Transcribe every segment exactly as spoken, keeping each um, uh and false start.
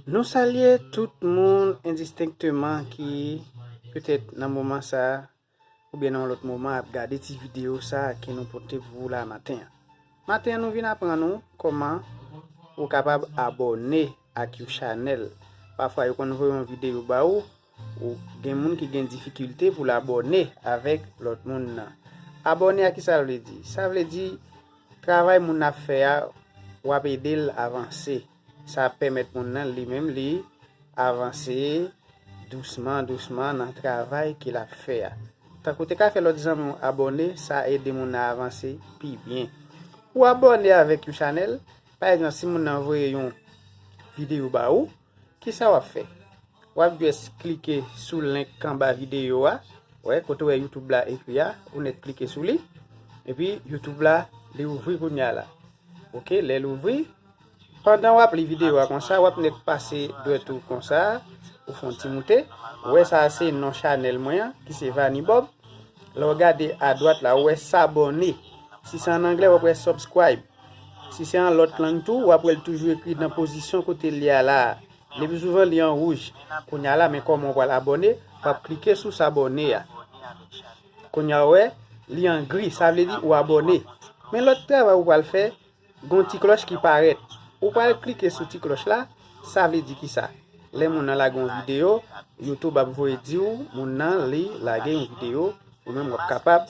Nou salye tout moun endistenkteman ki petèt nan moman sa a oubyen nan yon lòt moman ap gade ti videyo sa a ke nou pote pou ou la maten an. Maten an, nou vin aprann ou kòman ou kapab abòne ak yon chanèl. Pafwa, yo konn voye yon videyo ba ou, ou gen moun ki gen difikilte pou l abòne avèk lòt moun nan. Abòne a, ki sa l vle di? Sa vle di, travay moun nan ap fè a, w ap ede l avanse. Sa ap pèmèt moun nan li menm li avanse dousman, dousman nan travay ke l ap fè a. Tankou te ka fè lòt zanmi w abòne, sa ede moun nan avanse pi byen. Ou abòne avèk yon chanèl, pa egzanp, si moun nan voye yon videyo ba ou, ki sa w ap fè? W ap jis klike sou link anba videyo a, wè, kote w wè YouTube la ekri a, ou nèk klike sou li, epi YouTube la, li ouvri kounye a la. Oke, lè l ouvri, pandan w ap li videyo a konsa, w ap nèk pase dwèt ou konsa, ou fè yon ti moute. Ou wè sa a se non chanèl mwen an, ki se Vani Bob. Lè w gade adwat la, ou wè s'abonner. Si se an anglè, w ap wè subscribe. Si se an lòt lang tou, w ap wè l toujou ekri nan pozisyon kote l ye a la a. Lepi souvan, li an wouj. Kounye a la, men kòman w pral abòne, w ap klike sou s'abonner a. Kounye a, w wè, li an gri, sa vle di ou abòne. Men lòt travay ou pral fè, gon ti klòch ki parèt. Ou pral klike sou ti klòch la, sa vle di ki sa? Lè moun nan lage yon videyo, YouTube ap voye di w, moun nan li lage yon videyo, ou menm w ap kapab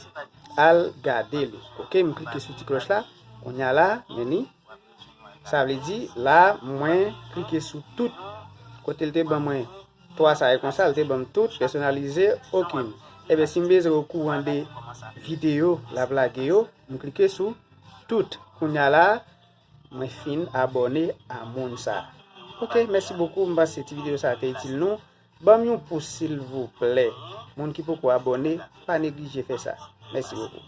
al gade li. Oke, m klike sou ti klòch la, kounye a la, men ni. Sa vle di, la, mwen klike sou tout. Kote l te ban mwen twa sa e konsa, l te ban m tout, pèsonalize, okenn. Ebyen, si m bezwen okouran de videyo l ap lage yo, m klike sou tout. Kounye a la, mwen fin abòne a moun sa. Oke, mèsi bokou, m panse ti videyo sa te itil nou. Ban m yon pous silvouplè. Moun ki poko abòne, pa neglije fè sa. Mèsi bokou.